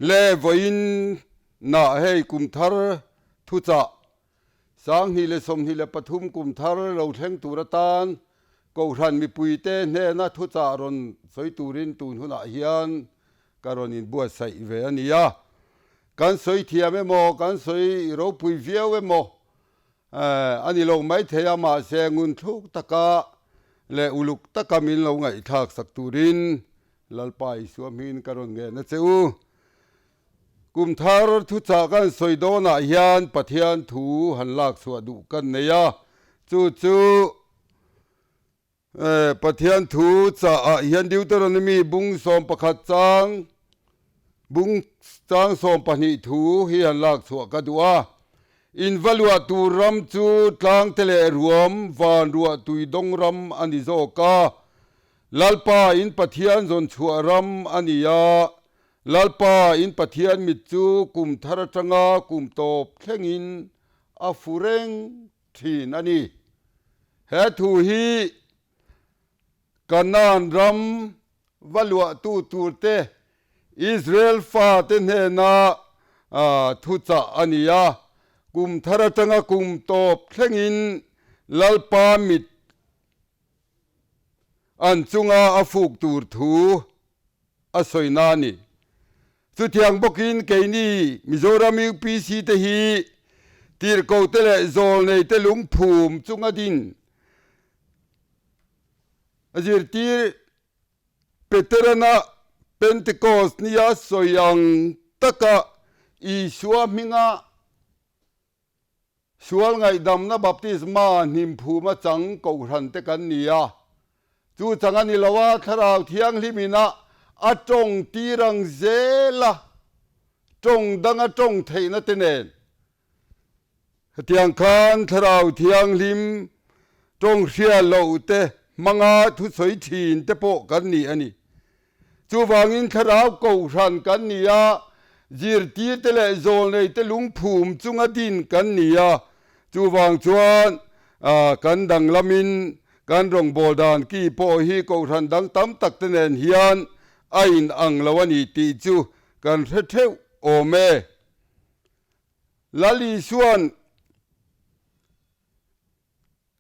Le vawiin nah hei kum thar thuchah 2023 kum thar lo thleng tur atan Kohhran mipuite hnena thuchah rawn sawi turin tun hunah hian ka rawn inbuatsaih ve a ni a. Kan sawi thiam emaw, kan sawi ropui viau emaw a ni lo maithei a, mahse ngunthluk taka leh uluk taka min lo ngaihthlak sak turin Lalpa Isua hmingin ka rawn ngen a che u. Kum thar thuchah kan sawi dawnah hian Pathian thu han lak chhuah duh kan nei a, chu chu Pathian thu chahah hian Deuteronomy bung 11 chang bung chang 12 thu hi han lak chhuah ka duh a. In va luah tur ram chu tlangte leh ruam van ruah tui dawng ram a ni zawk a, Lalpa in Pathian zawn chhuah ram a ni a, Lalpa in Pathian mit chu kum thar atanga kum tawp thlengin a fu reng thin a ni. He thu hi Kanaan ram va luahtu turte Israel fate hnena thuchah a ni a, kum thar atanga kum tawp thlengin Lalpa mit An chunga a fuk tur thu a sawi na a ni. Chutiang bawkin keini Mizoram UPC te hi tirhkohte leh zawlneite lungphum chunga din a zirtir Peterana Pentecost nia sawi ang taka Isua hminga Sual ngaihdamna baptisma hnimphuma chang kohhran te kan ni a. Chu chang a ni lo a, Thlarau Thianghlim ina a tawng tir ang zel a, tawng danga tawng theihna te nen. Hetiang khan Thlarau Thianghlim tawng hria loh te hmanga thusawi thin te pawh kan ni a ni. Chuvangin thlarau kohhran kan ni a, zirtirte leh zawlneite lungphum chunga din kan ni a. Chuvang chuan kan danglamin kan rawngbâwl dan ki pawh hi kohhran dang tam takte nen hian a inang lo a ni tih chu kan hre theuh awm e. Lal Isua'n.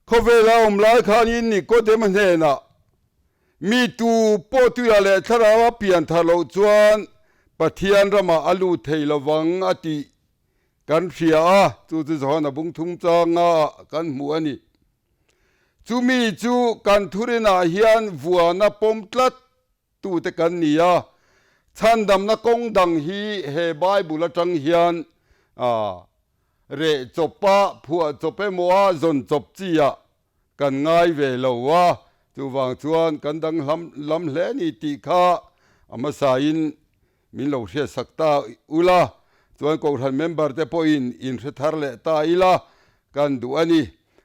Khawvela awm lai khanin Nikodema hnenah, Mi tu pawh tuiah leh thlarau a pian thar loh chuan Pathian ramah a lut thei lovang a tih kan hria a, chu chu Johana bung thung changa kan hmu a ni. Chumi chu kan thurinah hian vuana pawm tlat tute kan ni a, chhandamna kawng dang hi he Bible atang hian Reh chawpa phuah chawp emaw a zawn chawp chi ah kan ngai ve lo a, chuvang chuan kan dang hlam lam hle ni tih kha a hmasa in min lo hriat sak ta ula, chuan Kohhran member te pawhin in hre thar leh ta ila kan duh a ni.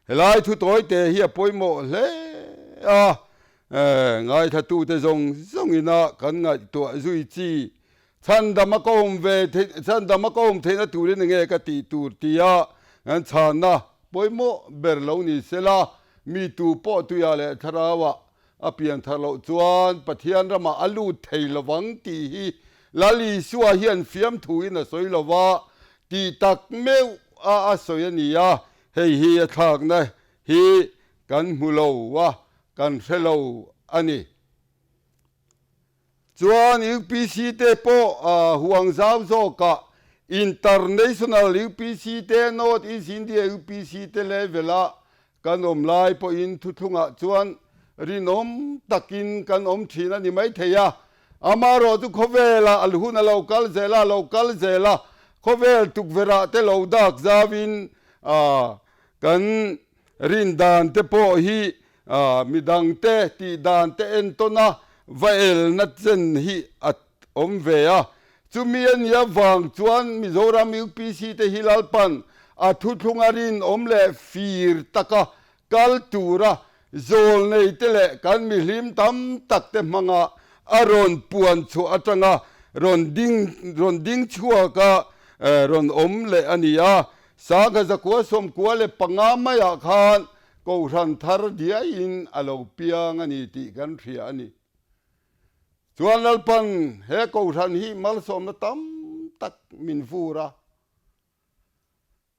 Helai thu tawi te hi a pawimawh hle a, ngaithlatute zawng zawng ina kan ngaihtuah zui chi Chhandam a ka awm ve theih, chhandam a ka awm theihna turin enge ka tih tur tia kan chhanna pawimawh ber lo ni sela, mi tu pawh tuiah leh thlarauah a pian thar loh chuan Pathian ramah a lut thei lovang tih hi Lal Isua hian fiamthuin a sawi lova, tih tak meuh a a sawi a ni a, hei hi a thlakna hi kan hmu lo a, kan hre lo a ni. Chuan UPC te pawh huang zau zawkah International UPC te, North East India UPC te level-ah kan awm lai pawhin thuthlungah chuan rinawm takin kan awm thin a ni maithei a. Amaherawh chu khawvelah a hun a lo kal zel a, a lo kal zel a, khawvel tukverhah te lo dak zauin kan Rin dan te pawh hi midangte tih dan te entawn a va elna chen hi a awm ve a. Chumi a nia vang chuan Mizoram UPC te hi Lalpan a thuthlung a rinawm leh fir taka kal tura zawlnei te leh kan mihlim tam tak te hmanga a rawn puan chhuah atanga rawn ding rawn ding chhuak a rawn awm leh a ni a. Sangha 195 maiah khan Kohhran thar diaiin a lo piang a ni tih kan hria a ni. Chuan Lalpan he Kohhran hi malsawmna tam tak min vur a.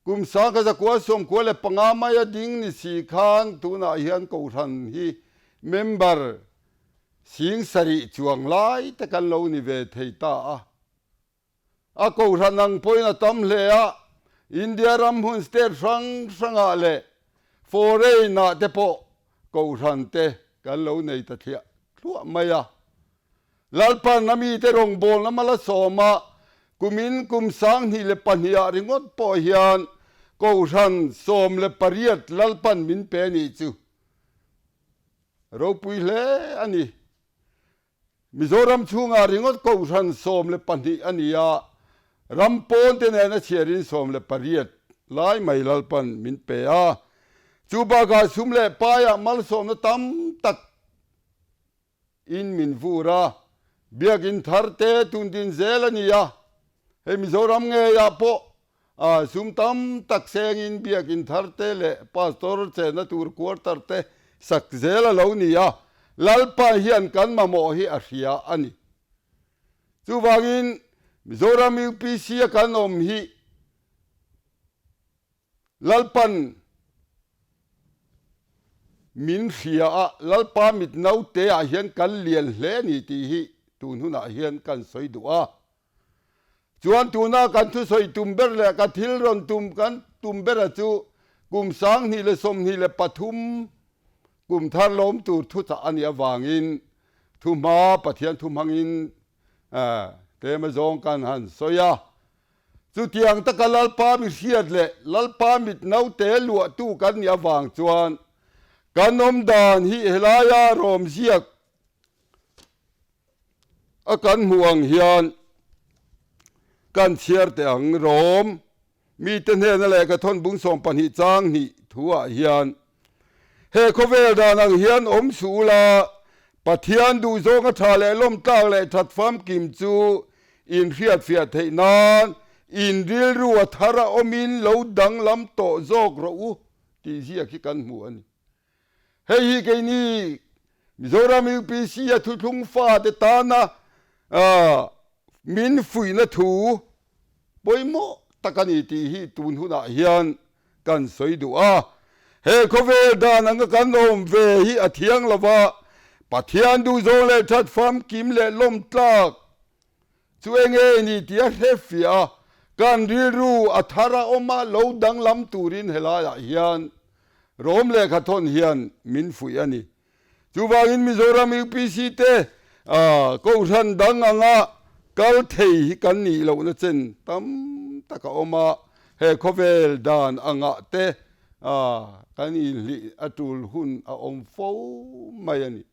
Kum sangkhat zakua 95 maia ding ni si khan tunah hian Kohhran hi member 7000 chuang lai te kan lo ni ve thei ta a. A Kohhran ang pawhin a tam hle a, India ram hmun state hrang hrangah leh foreign ah te pawh Kohhran te kan lo nei ta thliah thluah mai a. Lalpan a mite rawngbawlna mal a sawm a, kumin kum 2002 ah ringawt pawh hian Kohhran 18 Lalpan min pe nih chu ropui hle a ni. Mizoram chhungah ringawt Kohhran 12 a ni a, ram pawn te nen a chhiarin 18 lai mai Lalpan min pe a. Chu bakah sum leh paiah malsawmna tam tak In min vur a, biakinn thar te tun din zel a ni a, hei Mizoram ngeiah pawh sum tam tak sengin biakinn thar te leh pastor chenna tur quarter te sak zel a lo ni a, Lalpa hian kan mamawh hi a hria a ni. Chuvangin Mizoram UPC a kan awm hi Lalpan min hria a, Lalpa mit naute ah hian kan lian hle a ni tih hi tun hunah hian kan sawi duh a. Chuan tuna kan thusawi tum ber leh ka thil rawn tum kan tum bera chu kum 2023 kum thar lawm tur thuchah a nih avangin thuhma Pathian thu hmangin tlem azawng kan han sawi a. Chutiang taka Lalpa mi hriat leh Lalpa mit naute luahtu kan nih avang chuan kan awm dan hi helaia rawm ziak a kan hmuh ang hian kan chhiar teh ang. Rawm mite hnena lehkha thawn bung 12 chang hnih thuah hian He khawvel dan ang hian awm suh ula, Pathian duhzawnga tha leh lawmtlak leh that famkim chu in hriatfiah theih nan in rilru a thar a awmin lo danglam tawh zawk rawh u tih ziak hi kan hmu a ni. Hei hi keini Mizoram UPC a thuthlung fate tana min fuihna thu pawimawh tak a ni tih hi tun hunah hian kan sawi duh a. He khawvel dan anga kan awm ve hi a thiang lo va, Pathian duhzawng leh that famkim leh lawmtlak chu eng nge ni tih a hre fiah a, kan rilru a thar a awm a, lo danglam turin helaiah hian Rom lehkha thawn hian min fuih a ni. Chuvangin Mizoram UPC te Kohhran dang anga kal thei hi kan nih lohna chen tam tak a awm a, he khawvel dan angah te kan inhlih a tul hun a awm fo mai a ni.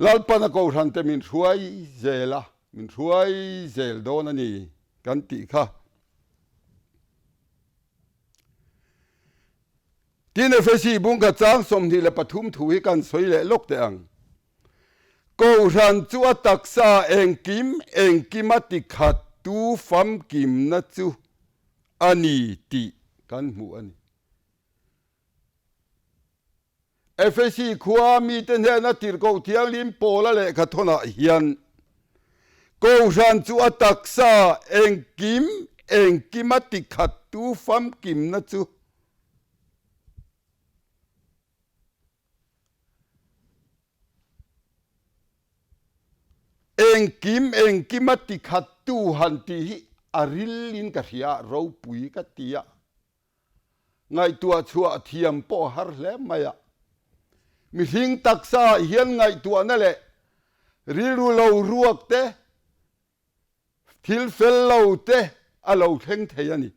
Lalpana Kohhran te min hruai zel a, min hruai zel dawn a ni kan tih kha. Tin, Efesi bungkhat chang 23 thu hi kan sawi leh lawk teh ang. Kohhran chu a taksa engkim engkima tikhattu famkimna chu a ni tih kan hmuh a ni. Efesi khua mite hnena Tirhkoh Thianghlim Paula lehkha thawnah hian Kohhran chu a taksa engkim engkima tikhattu famkimna chu Engkim engkima tikhattu han tih hi a rilin ka hria a, ropui ka ti a. Ngaihtuah chhuah thiam pawh a har hle mai a. Mihring taksa ah hian ngaihtuahna leh rilru lo ruak te, thil fel lo te a lo thleng thei a ni.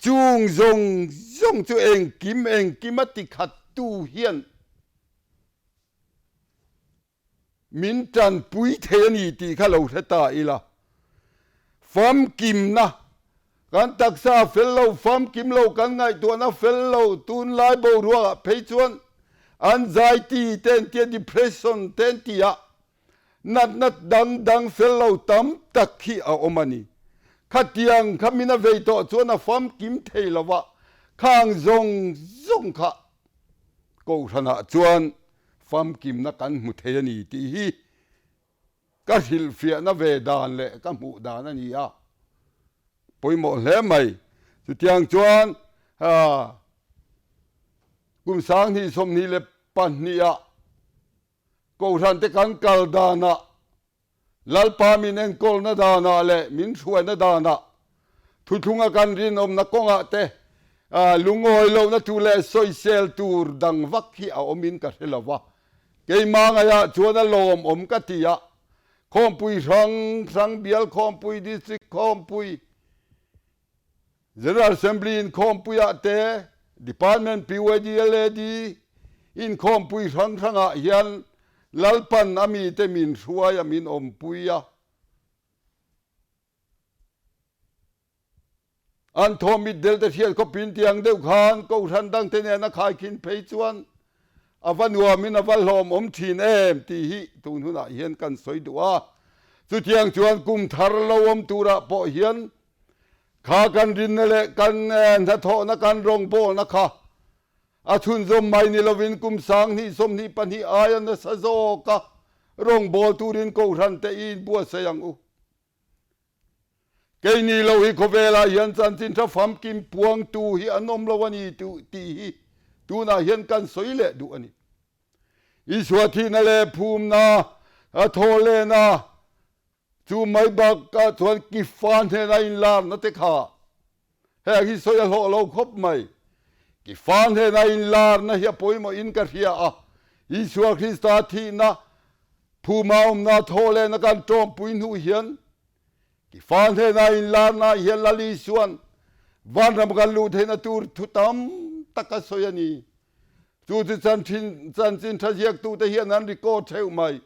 Chung zawng zawng chu engkim engkim a tikhattu hian Min tanpui thei a ni tih kha lo hre ta ila. Famkimna, kan taksa a fel lo, famkim lo, kan ngaihtuahna fel lo, tunlai boruakah phei chuan anxiety te an tia, depression te an tia, natna dang dang fel lo tam tak hi a awm a ni. Khatiang kha min a vei tawh chuan a famkim thei lo va, khang zawng zawng kha Kohhranah chuan famkimna kan hmu thei a ni tih hi. Ka hrilhfiahna ve dan leh ka hmuh dan a ni a, pawimawh hle mai. Chutiang chuan kum 2022 ah Kohhran te kan kal danah Lalpa min enkawlna danah leh min hruaina danah thuthlunga kan rinawmna kawngah te lungawi lohna tur leh sawisel tur dang vak hi a awmin ka hre lo va. Keimah ngaiah chuan a lawmawm ka ti a, Khawmpui hrang hrang bial Khawmpui District Khawmpui General Assembly inkhawmpuiah te, Department PYD LAD inkhawmpui hrang hrangah hian Lalpan a mite min hruai a min awmpui a. An thaw mitdel te hriat khawpin tiang deuh khan Kohhran dangte nen a khaikhin phei chuan a va nuamin a va hlawmawm thin em tih hi tun hunah hian kan sawi duh a. Chutiang chuan kum thar lo awm turah pawh hian Kha kan rinna leh kan hnathawhna kan rawngbawlna kha a chhunzawm mai ni lovin kum 2022 aia nasa zawka rawngbâwl turin Kohhran te i inbuatsaih ang u. Keini lo hi khawvelah hian chanchin tha famkim puangtu hi an awm lo a ni tih hi tunah hian kan sawi leh duh a ni. Isua thihna leh phumna a thawhlehna Chu mai bakah chuan Kifa hnena inlarna te kha heng hi sawi a hlawh lo khawp mai. Kifa hnena inlarna hi a pawimawhin ka hria a, Isua Krista thihna, phuma awmna, thawhlehna kan tawmpui hnu hian Kifa hnena inlarna hian Lal Isua'n vanram kan luh theihna tur thu tam tak a sawi a ni. Chu chu chanchin tha ziaktute hian an record theuh mai.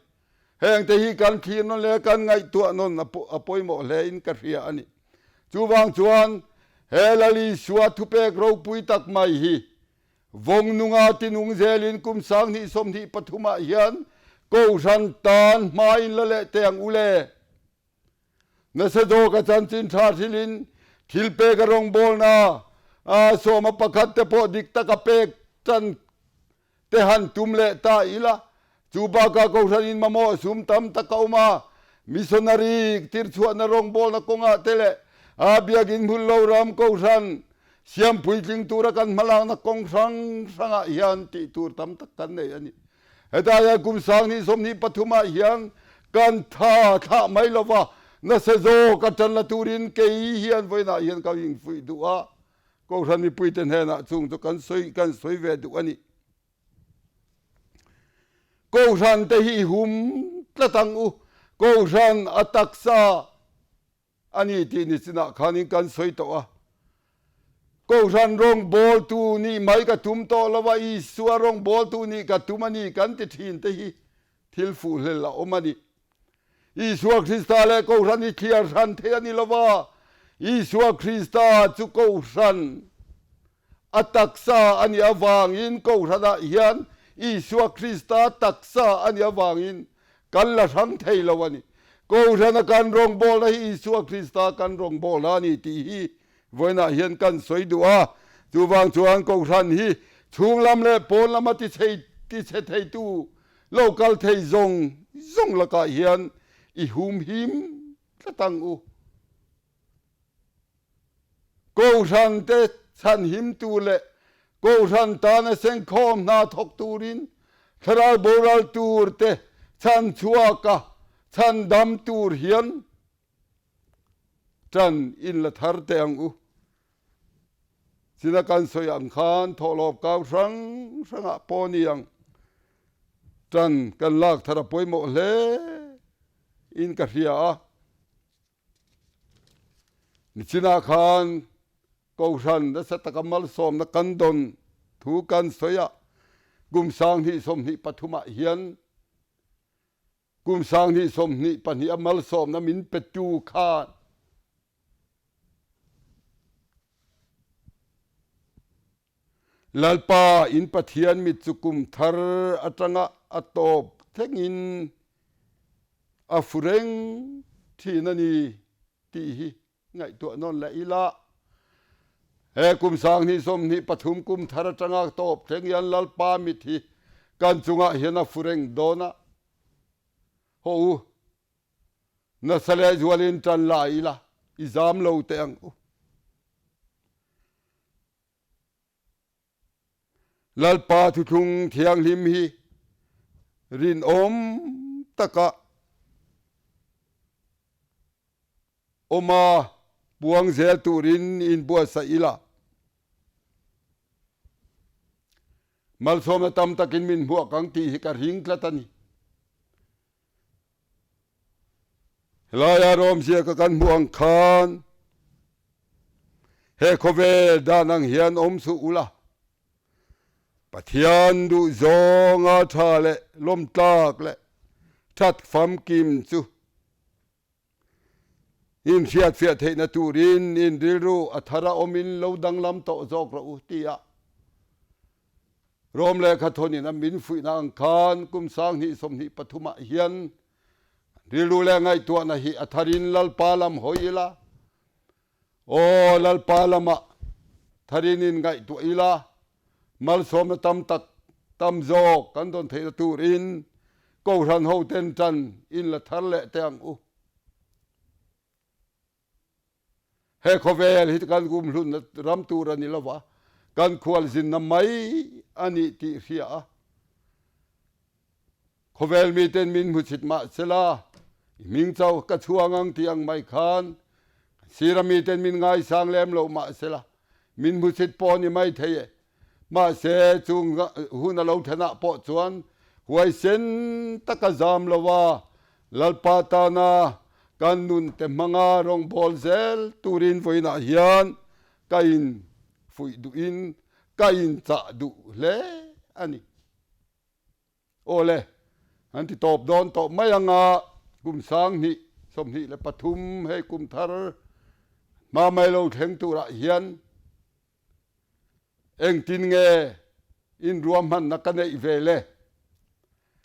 Hengte hi kan thlir nawn leh kan ngaihtuah nawn a pawimawh hle in ka hria a ni. Chuvang chuan he Lal Isua thupek ropui tak mai hi vawng nunga tinung zelin kum 2023 ah hian Kohhran tan hma in la leh teh ang u le. Nasa zawka chanchin tha hrilhin thil pek a rawngbawlna a sawma pakhat te pawh dik taka pek tan te han tum leh ta ila, chu bakah Kohhran in mamawh sum tam tak a awm a, missionary tirchhuahna rawngbawlna kawngah te leh a biakin hmun lo ram Kohhran siam puitling tura kan hmalakna kawng hrang hrangah hian tih tur tam tak kan nei a ni. Hetah hian kum 2023 ah hian kan tha thlah mai lova, nasa zawk a tan la turin kei hian vawiinah hian ka infuih duh a, Kohhran mipuite hnenah chung chu kan sawi kan sawi ve duh a ni. Kohhran te hi i hum tlat ang u. Kohhran a taksa a ni tih ni chinah khanin kan sawi tawh a. Kohhran rawngbawltu nih mai ka tum tawh lo a, Isua rawngbawltu nih ka tum a ni kan ti thin te hi thil fuhhlel a awm a ni. Isua Krista leh Kohhran hi thliar hran thei a ni lo va, Isua Krista chu Kohhran a taksa a nih avangin Kohhranah hian Isua Krista taksa a nih avangin kan la hrang thei lo a ni. Kohhrana kan rawngbawlna hi Isua Krista kan rawngbawlna a ni tih hi vawiinah hian kan sawi duh a. Chuvang chuan Kohhran hi chhunglam leh pawnlama tichhe theitu Lo kal thei zawng zawng lakah hian i humhim tlat ang u. Kohhran te chhanhim tur leh Kohhran tana sengkhawm hna thawk turin thlarau boral tur te chhanchhuaka chhandam tur hian ṭan in la thar teh ang u. China kan sawi ang khan thawhlawp kau hrang hrangah pawh ni ang ṭan kan lak thar a pawimawh hle in ka hria a. Nichinah khan Kohhran nasa taka malsawmna kan dawn thu kan sawi a, kum 2023 ah hian Kum 2022 a malsawmna min petu khan Lalpa in Pathian mit chu kum thar atanga a tawp thlengin a fu reng thin a ni tih hi Ngaihtuah nawn leh ila, he kum 2023 kum thar atanga tawp thleng hian Lalpa mit hi kan chungah hian a fu reng dawn a. Haw u, Nasa leh zualin ṭan la ila, i zam lo teh ang u. Lalpa thuthlung thianghlim hi rinawm taka awm a, puang zel turin inbuatsaih ila. Malsawmna tam takin min hmuak ang tih hi ka ring tlat a ni. Helaia rawmzia ka kan hmuh ang khan he khawvel dan ang hian awm suh ula, Pathian duh zawnga tha leh lawmtlak leh that famkim chu inhriatfiah theihna turin in rilru a thar a awmin lo danglam tawh zawk rawh u tia Rom lehkha thawnin a min fuihna ang khan kum 2023 ah hian rilru leh ngaihtuahna hi a tharin Lalpa lam hawi ila, aw Lalpa lamah tharin in ngaihtuah ila, malsawmna tam tak tam zawk kan dawn theihna turin Kohhran hoten tan in la thar leh teh ang u. He khawvel hi kan kumhlunna ram tur a ni lo va, kan khualzinna mai a nih tih hria a. Khawvel miten min hmuchhit mah sela, i hming chauh ka chhuang ang tih ang mai khan kan sira miten min ngaisang lem lo mah sela, min hmuchhit pawh a ni mai thei e. Mahse, chung hun a lo thlenah pawh chuan huaisen taka zam lo a, Lalpa tana kan nunte hmanga rawngbâwl zel turin vawiinah hian ka infuih duhin ka inchah duh hle a ni. Aw le, an ti tawp dawn tawh mai ang a, kum 2023 hei kum thar hma mai lo thleng turah hian Engtin nge inruahmanna ka neih ve le?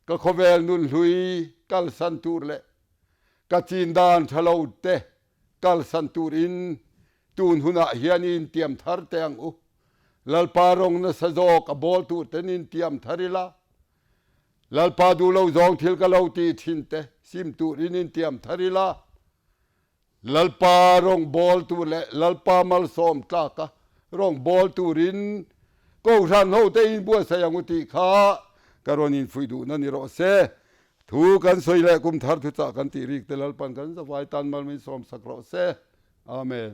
Ka khawvel nunhlui kalsan tur leh ka chin dan tha lo te kalsan turin tun hunah hian i intiam thar teh ang u. Lalpa rawng nasa zawk a bawl tur ten intiam thar ila, Lalpa duh lo zawng thil ka lo tih thin te sim turin intiam thar ila, Lalpa rawngbâwl tur leh Lalpa malsawm tlâka rawngbâwl turin Kohhran hote inbuatsaih ang u tih kha ka rawn infuih duhna ni rawh se. Thu kan sawi leh kum thar thuchah kan tih rik te Lalpan kan zavai tan mal min sawmsak rawh se. Amen.